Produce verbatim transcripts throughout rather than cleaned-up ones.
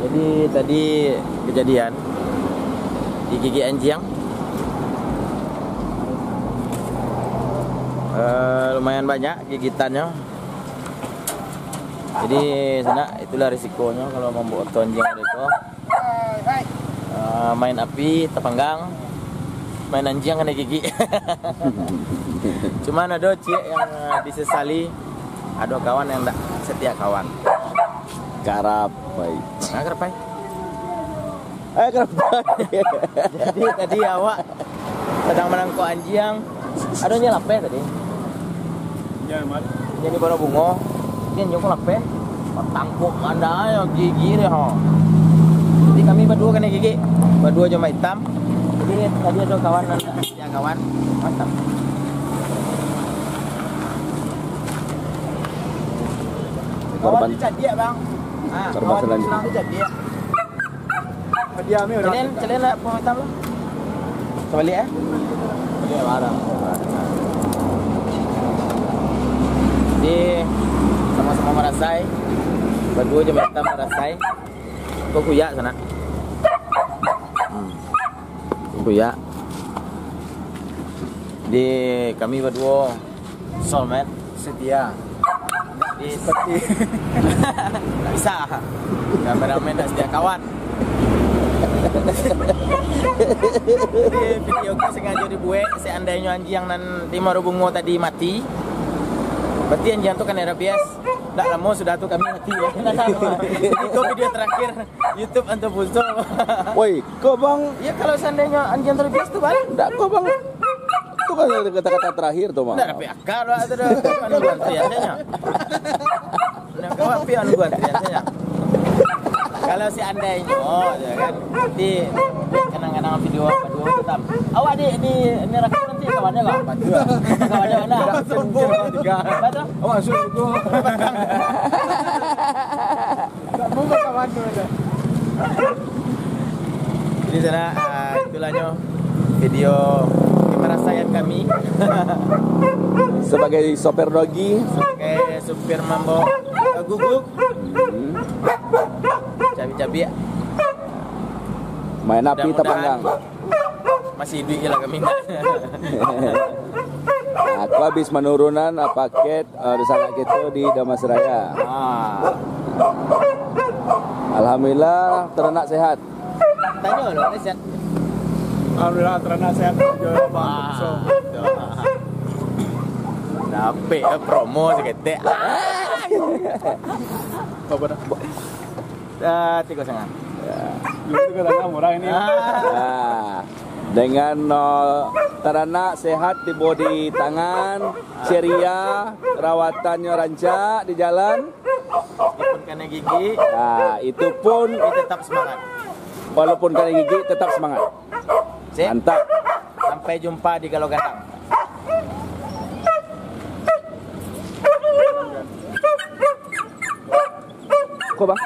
Jadi tadi kejadian digigik anjiang. Eh, lumayan banyak gigitannyo. Jadi sanak, itulah risikonyo kalau mambuek oto anjiang mereka. Eh, main api tapanggang, main anjiang kanai gigik. Cuman ado ciek yang disesali, ado kawan yang ndak setia kawan. Karapai. Nah, karapai. Eh, karapai. Jadi tadi awak sadang manangkok anjiang, ado anjiang lapeh tadi. Anjiang mah. Anjiang di bawah bungo. Anjiang ko lapeh. Tangkok anda yo gigi dia, ha. Jadi kami baduo kanai gigik. Baduo jo Mak Itam. Jadi tadi ado kawan nan ndak setia kawan. Mantap. Korban. Kawan tu cadiak, Bang. Ah, korban kawan tu selanjutnya. Surang tu cadiak. Calian, calian nak pengetahuan lo. Sabalik, eh? Sabalik, barang. Jadi, sama-sama marasai. Baduo jo Mak Itam marasai. Kok kuyak sanak? Hmm. Kuyak. Di kami baduo soulmate. Setia. Di seperti. Tak bisa. Kameramen tak setia kawan. Jadi video ko sengajo dibuek, seandainyo anjiang nan di Muaro Bungo tadi mati, berarti anjiang tu kanai rabies. Ndak lamo sudah tu kami mati, yo. Jadi ko video terakhir YouTube Anto Puzo. Woi, ko bang. Iyo, kalau seandainyo anjiang rabies tu, bang. Ndak ko bang. Tu kan kata-kata terakhir tu, bang. Ndak dapek akal lah tu dah. Anu antrian sajo. Ndak ko api anu antrian sajo. Kalau seandainyo, yo kan, nanti kenang-kenangan video baduo tu, Tam. Awak di, di, di rakam nanti kawan awak? Kawan awak, nah. Ndak, subuh. Apa tu? Awak subuh. Jadi sanak, ah, itulah nyo video kemarasaian kami. Sebagai sopir dogi. Sebagai sopir mambo, eh, guguk. Hmm. Cabiak-cabiak. Main api tapanggang. Mudah-mudahan masih iduik je lah kami. Aku habis manurunan, ah, paket, ah, di sanak kito di Dharmasraya. Ah. Alhamdulillah, taranak sehat. Tanyo lo, sehat. Alhamdulillah, taranak sehat. Wah, dapek, eh, promo saketek. Apa dah? Ah, tigo satangah. Yo. Tigo satangah murah ini. Ah. Ah, dengan, oh, taranak sehat, tibo di tangan, ceria, rawatannyo rancak di jalan. Meskipun kanai gigik, ah, itu pun, tapi tetap semangat. Walaupun kanai gigik, tetap semangat. Sip. Mantap. Sampai jumpa di Galo Gandang. Ko, bang?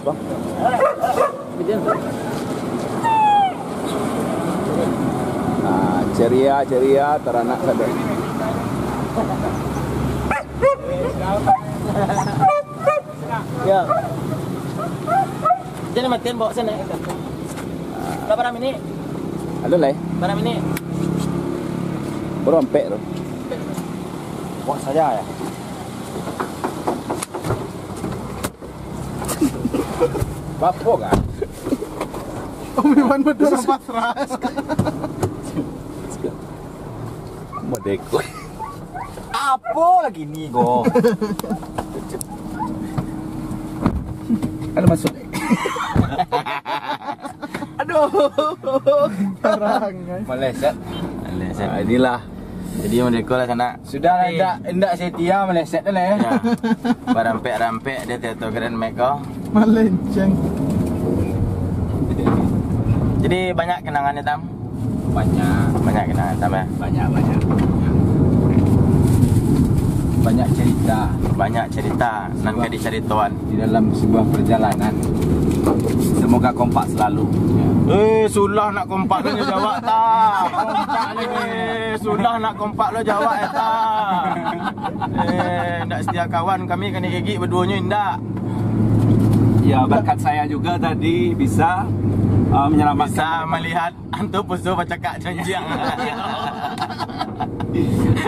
Bang. Ah, ceria, ceria, taranak sadar. Yo. Jadi matiin bawa sini. Lah, bara minik? Ado lai. Bara minik? Baru ampek tu. Buat saja ya. Bapo kan? Om Iwan betul lepas ras. Modeko. Apo lagi ni ko? Ada masuk. Aduh. Parah, guys. Meleset. Meleset. Ah, inilah. Jadi, modeko lah sanak. Sudah lah, tapi indak, indak setia, meleset dah lah, ya. Ya. Barampek-rampek dia teater Grand Max ko. Malenceng. Jadi, banyak kenangan, Tam? Banyak. Banyak kenangan, Tam, ya? Banyak, banyak. Banyak cerita. Banyak cerita nan ka dicaritoan. Di dalam sebuah perjalanan. Semoga kompak selalu. Eh, sulah nak kompak lo jo awak, Tam. Kompak ni. Sulah nak kompak lo jo awak, eh, Tam. Eh, ndak setia kawan kami, kanai gigik baduonyo indak. Ya, berkat saya juga tadi bisa, uh, menyelamatkan. Bisa melihat Anto Puso bacakak janjiang.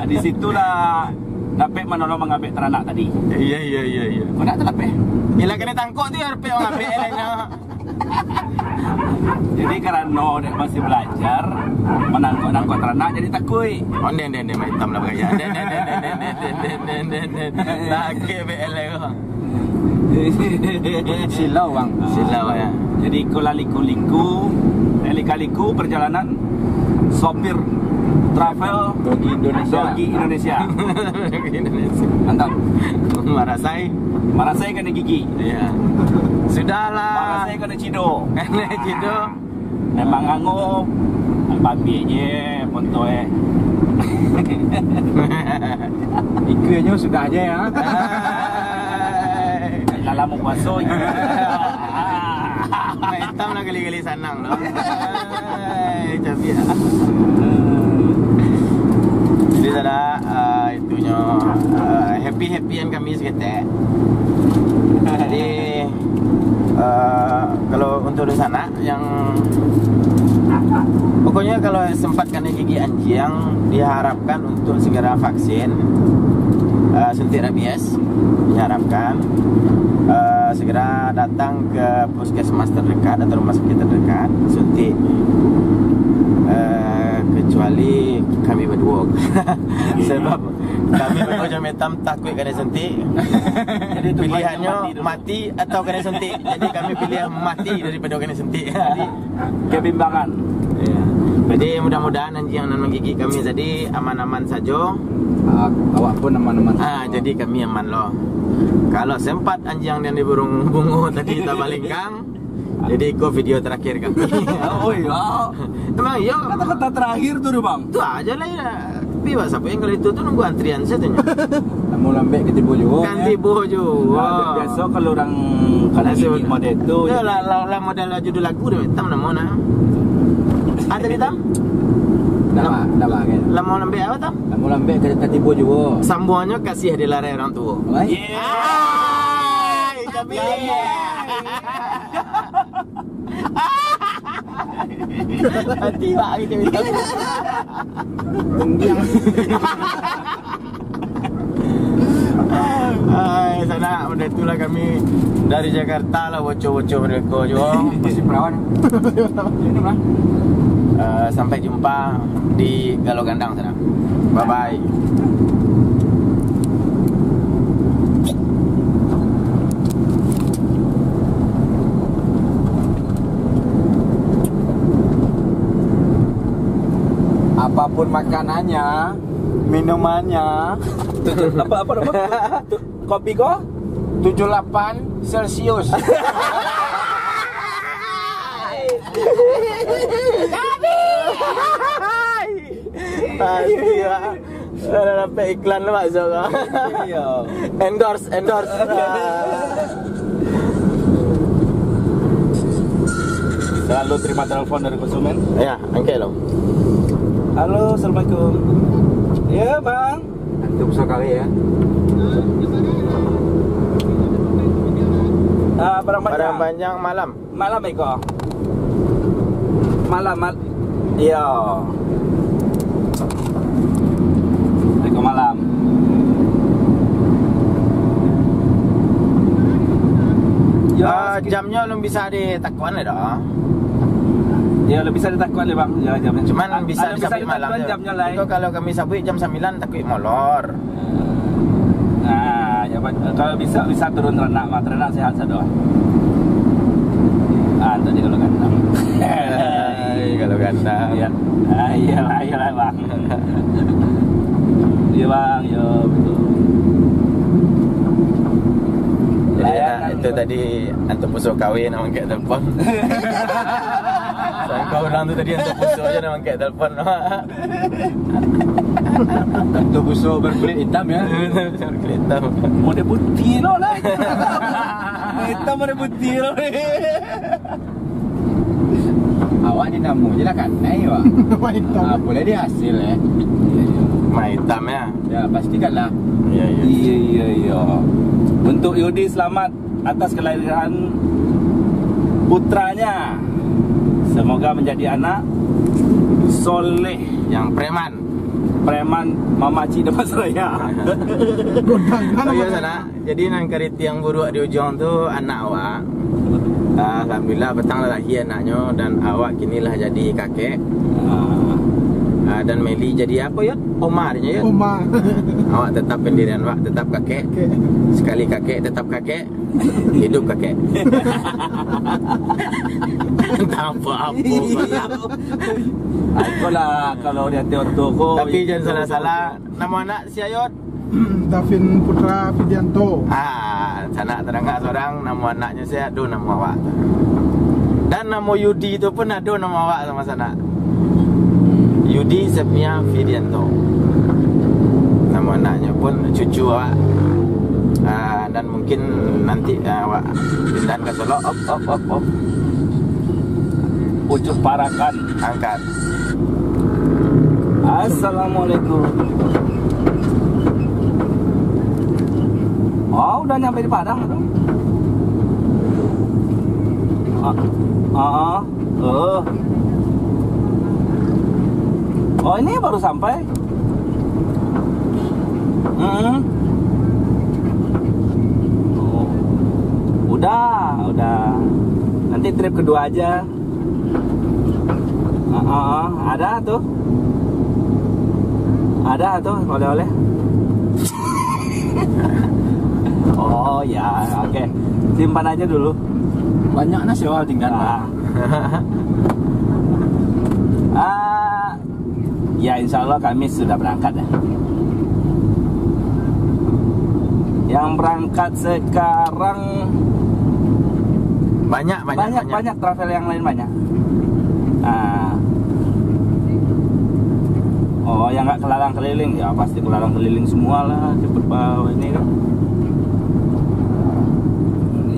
Di situlah dapek manolong mangambek taranak tadi. Iya, iya, iya, iya. Kok nak talapeh? Yelah, kena tangkok tu ya, dapek mangambek lainnya. Jadi, karano dek masih belajar, manangkok-nangkok taranak jadi takuik. Onde, onde, onde, maitam lah bagaya. Onde, onde, onde. Nah, K B L ko. Silau, Bang. Silau, ya. Jadi, iko lah liku-liku, eh, lika-liku perjalanan sopir travel Dogi Indonesia. Dogi Indonesia. Dogi Indonesia. Mantap. Marasai. Marasai kanai gigi. Iya. Sudahlah. Marasai kanai cido. Kanai cido. Memang ango, babiak je, moto eh. Ikuanyo sudah je, ya. Lah lamo puaso. Maitam lah gali-gali sanang tu. Hai, cabiak. Jadi, saudara, eh, itunyo, eh, happy-happyan kami saketek. Jadi, eh, kalau untuk di sana, yang pokoknya kalau sempat kanai gigi anjiang, diharapkan untuk segera vaksin, eh, suntik rabies, diharapkan, eh, segera datang ke puskesmas terdekat atau rumah sakit terdekat, suntik. Eh, kecuali kami berdua. Sebab kami berdua jo Maitam takuik kanai suntik. Jadi, pilihannya mati dulu. Mati atau kanai suntik. Jadi, kami pilih mati daripada kanai suntik. Jadi, kebimbangan. Iya. Jadi, mudah-mudahan anjiang nan manggigik kami tadi aman-aman sajo. Ah, awak pun aman-aman sajo. Ah, jadi kami aman lo. Kalau sempat anjiang nan di Burung Bungo tadi tabalingkang, jadi, iko video terakhir kami. Oh, iya. Emang iya. Kata-kata terakhir tu, Bang. Tu aja lah, ya. Tapi, Bang, siapa yang kalau itu tu nunggu antrian saja. Lamo lambek ka tibo juo, kan ya? Tibo juo. Nah, biaso kalau urang kanai gigi model tu, ya, ya. Lah, lah, lah model judul lagu dah, Maitam namo nah. Ah, tadi, Tam? Dah, Lam-, dah, dah, kan? Lamo lambek apa, Tam? Lamo lambek ka, ka tibo juo. Sambuangnyo kasih dilarai urang tuo. Wai. Yeah. Ai, tapi hati bak gitu. Tunggiang. Ai, sanak, benda itulah kami dari Jakarta lah, bocoh-bocoh mereka juo. Masih perawan. Minum lah. Eh, sampai jumpa di Galo Gandang sana. Bye-bye. Apapun makanannya, minumannya. Apa, apa, apa? Kopi ko? Tujuh lapan Celcius. Pasti, Pak. Dah dapat iklan tu, Pak Zul. Iya. Endorse, endorse. Selalu terima telepon dari konsumen. Ya, angkat lo. Halo, assalamualaikum. Ya, Bang. Anto Puso Kaweh, ya. Ah, Padang Panjang. Padang Panjang malam. Malam iko. Malam, mal-, iyo. Iko malam. Yo, ah, sekitar jamnyo alun bisa ditakuan lai doh. Yo, alun bisa ditakuan lai, Bang. Yo, jamnyo. Cuman bisa disabuik malam ditakuan tu. Jamnyo lai. Iko kalau kami sabuik jam sambilan takuik molor. Nah, ya, Pak, kalau bisa, bisa turun taranak mah, taranak sehat sado. Ah, tadi kalau gantang. Hai, kalau gantang. Iya. Ah, iyalah, iyalah, Bang. Iya, Bang, yo, betul. Jadi, layanan, nah, itu Bang. Tadi Anto Puso Kaweh nak angkat telepon. Sangka urang tu tadi Anto Puso je nak angkat telepon. Anto Puso berkulit hitam, ya. Berkulit hitam. Model putih lo lah. Hitam model putih lo. Awak ni namo je lah kanai, wak. Wak hitam. Ah, boleh dia hasil, eh. Mak hitam, ya? Ya, pastikanlah. Iya, iya. Iya, iya, iya. Untuk Yodi, selamat. atas kelahiran putranya. Semoga menjadi anak soleh. Yang preman. Preman mamaci Damastraya. Godang. Oh, iya, sanak. Jadi, nan karitiang buruak di ujuang tu anak awak. Alhamdulillah, patang lah lahia anaknyo, dan awak kini lah jadi kakek. Ah. Ah, dan Meli jadi apo, Yot? Oma nyo, Yot? Oma. Awak tetap pendirian awak, tetap kakek. Kakek. Sekali kakek, tetap kakek. Hidup kakek. Entah apo-apo. Apolah, kalau di ati oto ko. Tapi jan salah-salah. Namo anak sia, Yot? Davin Putra Fidianto. Ah, sanak tadanga surang, namo anaknyo sia, ado namo awak tu. Dan namo Yudi tu pun ado namo awak samo sanak. Yudi Sepnia Fidianto. Namo anaknyo pun cucu awak. Ah, dan mungkin nanti, ah, awak pindahan ka Solok. Op, op, op, op. Pucuk Parakan. Angkat. Assalamualaikum. Oh, udah nyampe di Padang tu. Ah, ah, ah. Oh. Oh, ini baru sampai. Hmm. Oh. Udah, udah. Nanti trip kedua aja. Ah, ah, ah. Ada tu. Ada tu oleh-oleh. Oh ya, oke. Simpan aja dulu. Banyak nasi awal tinggal. Ah. Ah, ya, insya Allah Kamis sudah berangkat ya. Yang berangkat sekarang banyak, banyak, banyak, banyak. Banyak travel yang lain banyak. Ah. Oh, yang nggak kelalang keliling, ya pasti kelalang keliling semua lah, cepet bawa ini kan.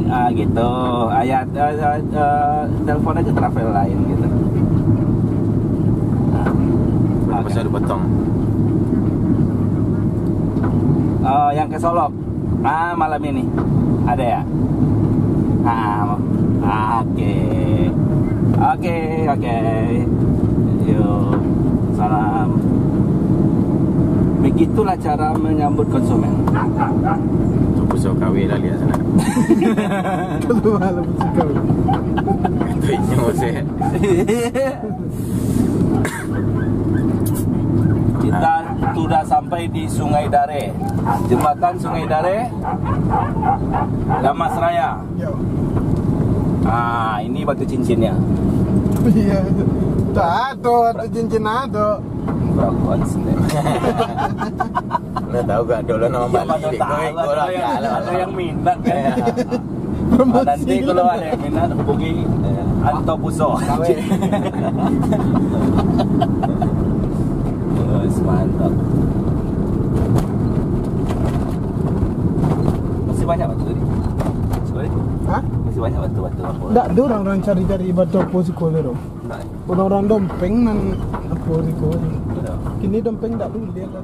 Ah, gitu. Ah, ya, eh, eh, eh, telepon aja travel lain gitu. Nah, oke. Pasal dipotong. Eh, yang ke Solok. Ah, malam ini. Ada ya? Ah, oke. Oke, oke. Yo, salam. Begitulah cara menyambut konsumen. Pusau kawin lah lihat sana. Keluar lah pusau kawin. Itu inyo sih. Kita sudah sampai di Sungai Dare. Jembatan Sungai Dare, Damastraya. Yo. Ah, ini batu cincinnya. Iya. Tak ada batu cincin ada. Berapa sih? Lah tahu gak dulu nama Bali. Ada yang minat kan? Iya. Promosi. Ah, nanti kalau ada yang minat, hubungi, eh, Anto Puso. Kawin. Terus, mantap. Masih banyak batu tadi? Sekolah itu? Hah? Masih banyak batu-batu apa? Ndak ada orang-orang cari-cari batu apa sekolah tu. Ndak. Orang-orang dompeng nan apa sekolah. Ndak. Kini dompeng ndak boleh lah.